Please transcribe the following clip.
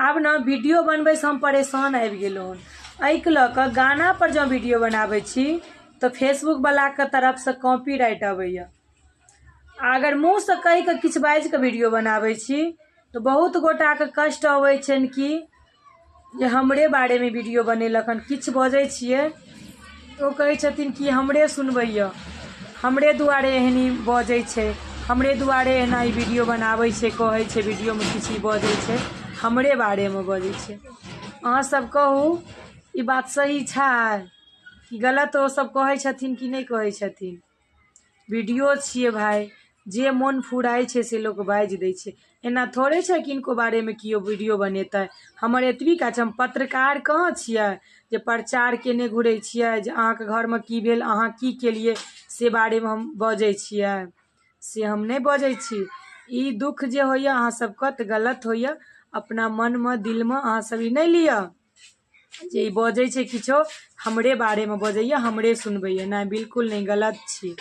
आब ने वीडियो बनबैसँ हम परेशान आबि गेलहुँ हन। एहिके लऽ कऽ गानापर जँ वीडियो बनाबै छी तऽ फेसबुकवलाके तरफसँ कॉपी राइट अबैए। आ अगर मुँहसँ कहि कऽ किछु बाजि कऽ वीडियो बनाबै छी तऽ बहुत गोटाके कष्ट अबै छनि कि जे हमरे बारेमे वीडियो बनेलक हन। किछु बजै छियै तऽ ओ कहै छथिन कि हमरे सुनबैए, हमरे दुआरे एहन ई बजै छै, हमरे दुआरे एना ई वीडियो बनाबै छै, कहै छै वीडियोमे किछु ई बजै छै, हमरे बारेमे बजै छै। अहाँसभ कहू, ई बात सही छै कि गलत? ओसभ कहै छथिन कि नहि कहै छथिन? वीडियो छियै भाय, जे मोन फुराइ छै से लोक बाजि दै छै। एना थोड़े छै किनको बारेमे केओ वीडियो बनेतै। हमर एतबी काज छै, हम पत्रकार कहाँ छियै जे प्रचार केने घुरै छियै जे अहाँके घरमे की भेल, अहाँ की केलियै, से बारेमे हम बजै छियै? से हम नहि बजै छी। ई दुःख जे होइए अहाँ सबके तऽ गलत होइए। अपना मनमे दिलमे अहाँ सब ई नहि लिअ जे ई बजै छै, किछो हमरे बारेमे बजैए, हमरे सुनबैए। नहि, बिल्कुल नहि, गलत छी।